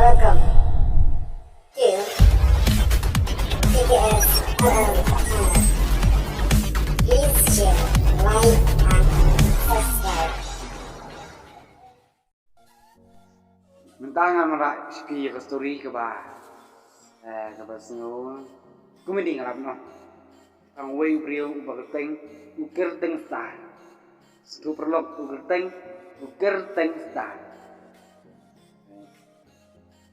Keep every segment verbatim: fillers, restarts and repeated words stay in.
Welcome to T K S channel. Please share, like and subscribe. Mynta ngan wanrah sha phi ka story kaba, eh, kaba sngew comedy nga lap noh. Tang uwei u briew uba kyrteng u Kyrteng Star. Sngewthuh paralok, u kyrteng, u Kyrteng Star.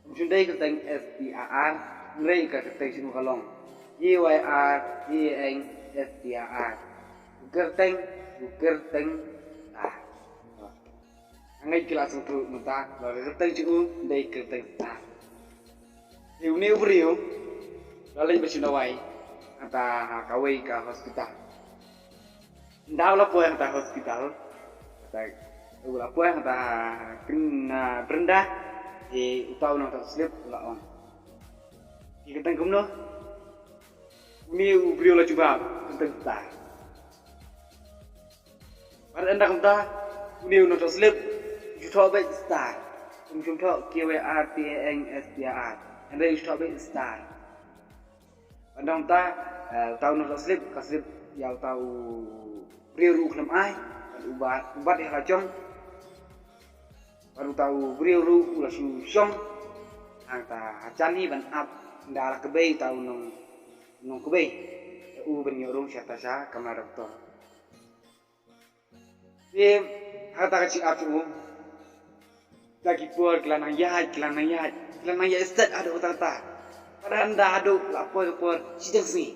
Um shym dei kyrteng S T A R, hynrei ka kyrteng shu ka long K Y R T E N G S T A R. U kyrteng, u Kyrteng Star. Nga ngeit ki la sngewthuh mynta ba ka kyrteng jong u dei Kyrteng Star. Te une u briew u la leit ban shim dawai hangta ha kawei ka hospital. Ynda u la poi hangta hospital, hangta, u la poi hangta ha kynja brinda, te uta u nongthoh slip u la ong, phi kyrteng kumno? Une u briew u la jubab, kyrteng Star. Bad ynda kumta, une u nongthoh slip u thoh beit Star. Um shym thoh K Y R T E N G S T A R, hynrei u thoh beit Star. Bad ynda kumta, eh, uta u nongthoh slip, ka slip ïa uta u briew ruh u khlem ai, bad u bat, u bat ïa la jong. Bad uta u briew ruh u la shu shong hangta ha jan hi ban ap ynda la kbei uta u nong, nongkbei, u ban ïoh rung sha ta sha kamra doktor. Te hangta ka jingap jong u, da ki por ki la nang ïaid, ki la nang ïaid, ki la nang ïaid stet haduh katta katta. Bad ynda haduh la poi ka por shiteng sngi.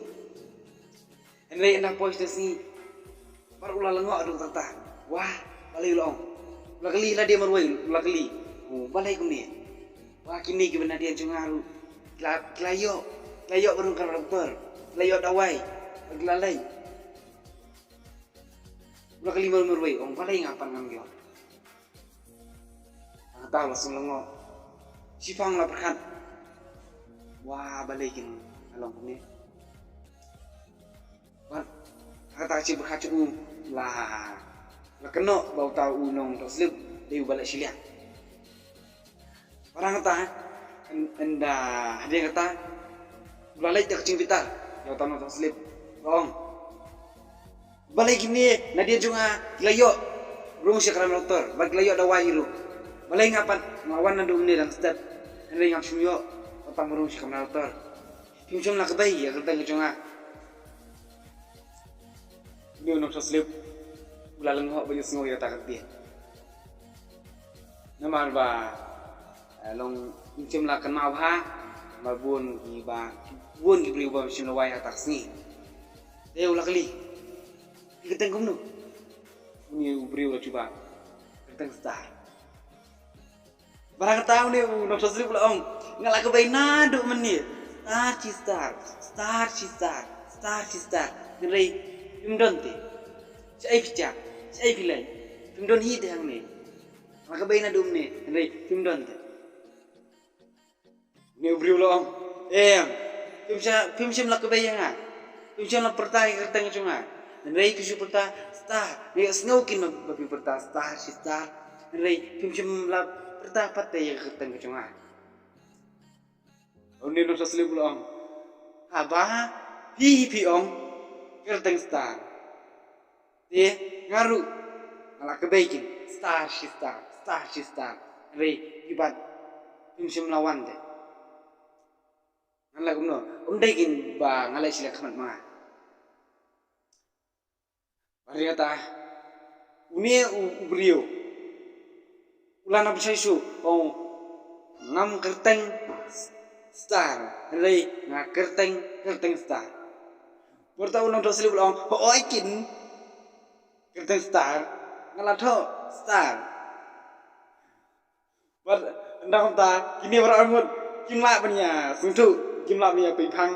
Hynrei ynda poi shiteng sngi, bad u la lyngngoh haduh katta katta. Wah, balei, u la ong. U la kylli lade marwei, u la kylli. Oh, balei kumne? Wah, kine kiba nadien jong nga ruh ki la, ki la ïoh, ki la ïoh ban rung kamra doktor, ki la ïoh dawai, ki la leit. U la kylli marwei marwei, ong, balei nga pat ngam ïoh? Hangta u la shu lyngngoh. Shipang u la pyrkhat. Wah, balei kin long kumne? Bad hangta ka jingpyrkhat jong u la, la kynnoh ba uta u nongthoh slip dei uba leh shiliang. Bad hangta, yn-, ynda hadien kata, u la leit da ka jingbitar ïa uta u nongthoh slip. U la ong, balei kine nadien jong nga ki la ïoh rung sha kamra doktor, bad ki la ïoh dawai hi ruh. Balei nga pat nga wan naduh mynne dang stet, hynrei ngam shym ïoh ban rung sha kamra doktor. Phim shym la kbei ïa ka kyrteng ka jong nga. Une u nongthoh slip u la lyngngoh bad ïohsngew ïa kata ka ktien. Namar ba, eh, long phim shym la kynmaw bha, namar bun kiba, bun ki briew ba phim shym la wai ha kata ka sngi. Te u la kylli, phi kyrteng kumno? Une u briew u la jubab, kyrteng Star. Bad hangta une u nongthoh slip u la ong, nga la kbei naduh mynne. Star shi star, star shi star, star shi star. Hynrei phim don te. Shaei phi jam, shaei phi leit? Phim don hi te hangne. Nga la kbei naduh mynne, hynrei phim don te. Une u briew u la ong, em, phim sha-, phim shym la kbei ïa nga. Phim shym la pyrta ïa ka kyrteng jong nga. Hynrei phi shu pyrta Star. Nga ïohsngew kin ba, ba phi pyrta Star shi star. Hynrei phim shym la pyrta pat te ïa ka kyrteng jong nga. Une u nongthoh slip u la ong, haba phi hi phi ong kyrteng Star, te nga ruh nga la kbei kin, Star shi star, Star shi star. Hynrei phi pat phim shym la wan te. Ngan leh kumno? Ym dei kin ba nga leh shiliang khmat ma nga? Bad hangta une u, u briew u la nang pynshai shuh, u ong, ngam kyrteng Star, hynrei nga kyrteng, kyrteng Star. Bad uta u nongthoh slip u la ong, hooid kin, kyrteng Star, nga la thoh Star. Bad ynda kumta kine baroh arngut kim lah ban ïa sngewthuh, kim lah ban ïa pynphang.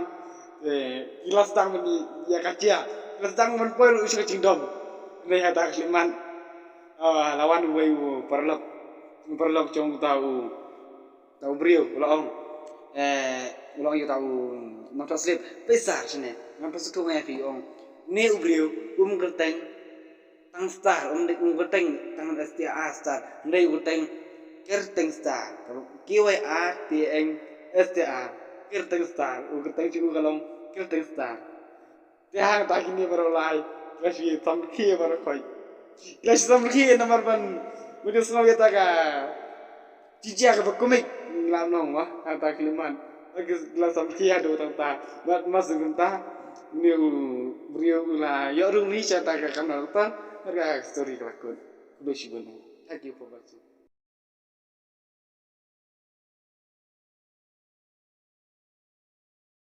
Eh, ki la sdang ban ïa ka jia, ki la sdang ban poi ruh sha ka jingdom. Hynrei hata ka khyllipmat, ah, la wan uwei u paralok, u paralok jong uta u, uta u briew, u la ong, eh, u la ong ïa uta u nongthoh slip, peit Star shane, ngan pynsngewthuh ïa phi, u ong, une u briew um kyrteng tang Star, um dei, um kyrteng tang S T A R Star, hynrei u kyrteng Kyrteng Star, K Y R T E N G S T A R. Kyrteng Star, u kyrteng jong u ka long Kyrteng Star. Te hangta kine baroh lai ki la shu samrkhie baroh khoit. Ki la shu samrkhie namar ban mut ïa sngew ïa kata ka jingjia kaba kumne ngi la ong mo, hangta ki la man. Ki la samrkhie haduh tang ta. Bad ma shu kumta, une u briew u la ïoh rung hi sha kata ka kamra doktor. Bad ka story ka la kut. Khublei shibun. Thank you for watching.